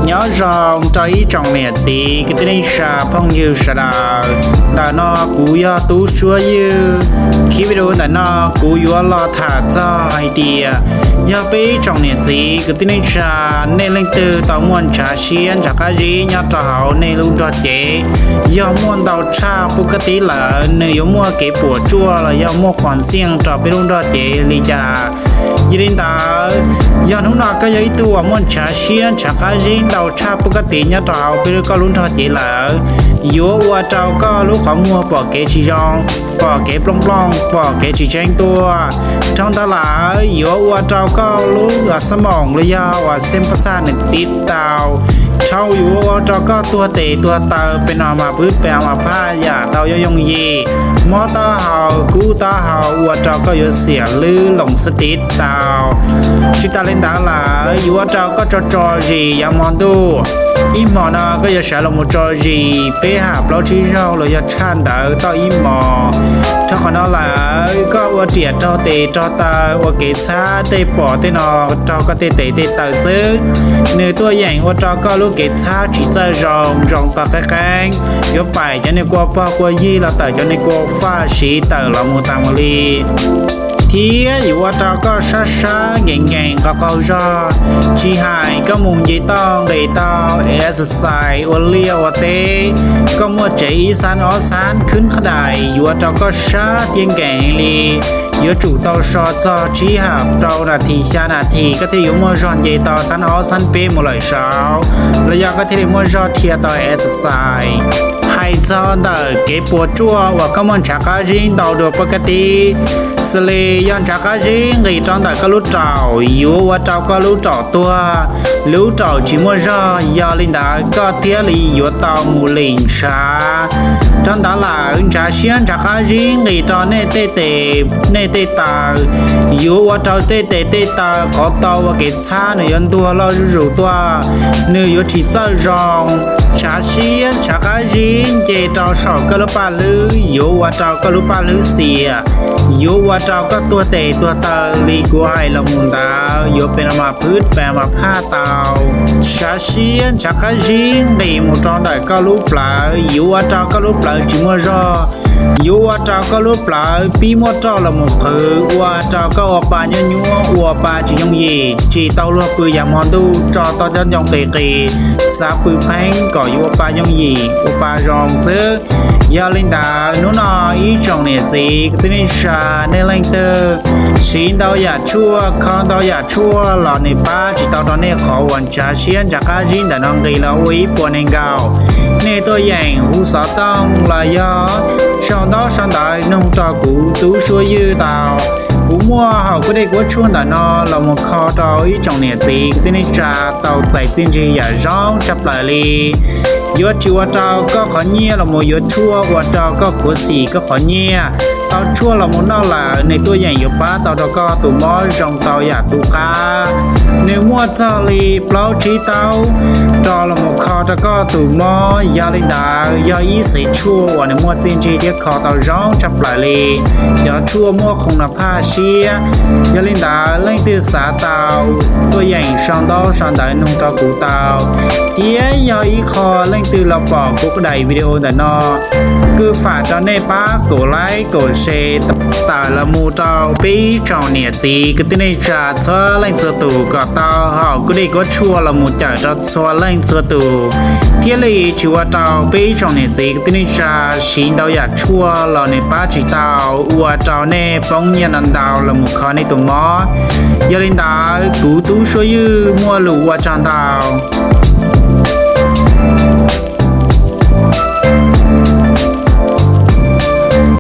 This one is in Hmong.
Nyob zoo rau ib tsoom niam txiv kwv tij neej tsa phooj ywg sawv daws. Ntawm no kuv yog Tub Suab Ywg. Clip video ntawm no kuv yuav los tham txog hais tias yog peb ib tsoom niam txiv kwv tij neej tsa, nej leej twg tau muaj ntshav siab ntshav qab zib nyob rau hauv nej lub nrog cev, yog muaj ntau tshaj pub kab tib lawm, nws yuav muaj kev puas tsuaj los yog muaj qhuas xiaj rau peb lub nrog cev li cas? Yog li ntawd, yog hnub no koj yog ib tug uas muaj ntshav siab ntshav qab zib ntau tshaj pub kab tib nyob rau hauv peb koj lub nrog cev lawm, yuav ua rau koj lub qhov muag pom kev tsis zoo, pom kev plooj plooj, pom kev tsis tseeb tuaj. Dhau ntawd lawm yuav ua rau koj lub xab moos los yog uas xeeb pab xaj nws tiv tau. Dhau yuav ua rau koj tuag tes tuag taw, pem no mas pwb pem mas phaj yam tau yooj yooj yim, mob taub hau kub taub hau, ua rau koj yuav xiam lwb loos xwb tiv tau. Tsis tas li ntawd lawm yuav ua rau koj tso tso zis yav hmo ntuj. Ib hmos no koj yuav sawv los mus tso zis peb ham plaub tsib zaug los yog tshaj ntawd tau ib hmos. Dhau qhov no lawm koj ua riam raug tes raug taw, ua kev txhab tej pom tej no raug koj tej tes tej taw xwb. Nws tuaj yeem ua rau koj lub kev txhab tsis txawj zoo, zoo tau qeeb qeeb, yuav pais cov niag kua pog kua yig los tawm cov niag kua faj siv tawm los mus tas mus li. Thiab yuav ua rau koj sab sab nkees nkees qaug qaug zog, tsis hais koj mus nce toj nqis tau, exercise ua liaj ua teb, koj muaj tsev ib xab ob xab khwb qhab dais yuav ua rau koj sab thiab nkees li. Yuav tsum tau so txog tsib ham rau nas this xya nas this koj thiaj yuav muaj zog nce tau xab ob xab peb mus lawm saud, los yog koj thiaj li muaj zog dhia tau exercise. Hais txog ntawm kev puas tsuaj uas koj muaj ntshav qab zib ntau dua pub kab tib, xws li yog ntshav qab zib nqis rau ntawm koj lub raum yuav ua rau koj lub raum tuag, lub raum tsis muaj zog, yog li ntawd koj thiaj li yuav tau mus lim ntshav. Dhau ntawd lawm ntshav siab ntshav qab zib nqis rau nej tej tes nej tej taw, yuav ua rau tej tes tej taw qhov tau ua kev txhab nws yuav ntuag loj zuj zus tuaj, nws yuav tsis txawj zoo. Ntshav siab ntshav qab zib nce rau saum koj lub paj hlwb yuav ua rau koj lub paj hlwb xiam, yuav ua rau koj tuag tes tuag taw li kuv hais los mus ntawd, yuav pem no mas phwb pem mas phaj tau. Ntshav siab ntshav qab zib nqis mus rau ntawm koj lub plawv yuav ua rau koj lub plawv tsis muaj zog, yuav ua rau koj lub plawv pib muaj roj los mus qhwv, ua rau koj ua pa nyuaj nyuaj, ua pa tsis yooj yim, tsis tau luag pw yav hmo ntuj, tso tau cov ncoo qis qis, xav pw pheeb kom yuav ua pa yooj yim ua pa zoo xwb. Yog li ntawd hnub no ib tsoom niam txiv kwv tij neej tsa, nej leej twg siv ntau yam tshuaj kho ntau yam tshuaj los nws pab tsis tau rau nej qhov uas ntshav siab ntshav qab zib ntawm no nqis los ua ib puas nees nkaum. Nej tuaj yeem hu xov tooj los yog sau ntaub sau ntawv nug rau kuv Tub Suab Ywg tau. Kuv muaj hauv kuv dej kuab tshuaj ntawm no los mus kho rau ib tsoom niam txiv kwv tij neej tsa tau txais txiaj ntsig yam zoo tshaj plaws li. Yuav tsis ua rau koj qhov nyiaj los mus yuav tshuaj ua rau koj khuv xim koj qhov nyiaj. Tau tshuaj los mus noj lawm nws tuaj yeem yuav pab tau rau koj tus mob zoo tau yam tu qab. Nws muaj txog li plaub tsib taub rau los mus kho rau koj tus mob. Yog li ntawd yog ib xeev tshuaj uas nws muaj txiaj ntsig thiab kho tau zoo tshaj plaws li. Cov tshuaj muaj qhoo na phaj siab. Yog li ntawd leej twg xav tau tuaj yeem sau ntaub sau ntawv nug rau kuv tau. Thiab yog ib qho leej twg los pom kuv daim video ntawm no, kuj fam rau nej pab kaum like kaum share tawm los mus rau peb tsoom niam txiv kwv tij neej tsa txhua leej txhua tus kom tau hauv kuv dej kuab tshuaj los mus cawm rau txhua leej txhua tus, thiaj li tsis ua rau peb tsoom niam txiv kwv tij neej tsa siv ntau yam tshuaj los nws pab tsis tau, ua rau nej poob nyiaj ntau ntau los mus kho nej tus mob. Yog li ntawd kuv Tub Suab Ywg muaj lus ua tsaug ntau.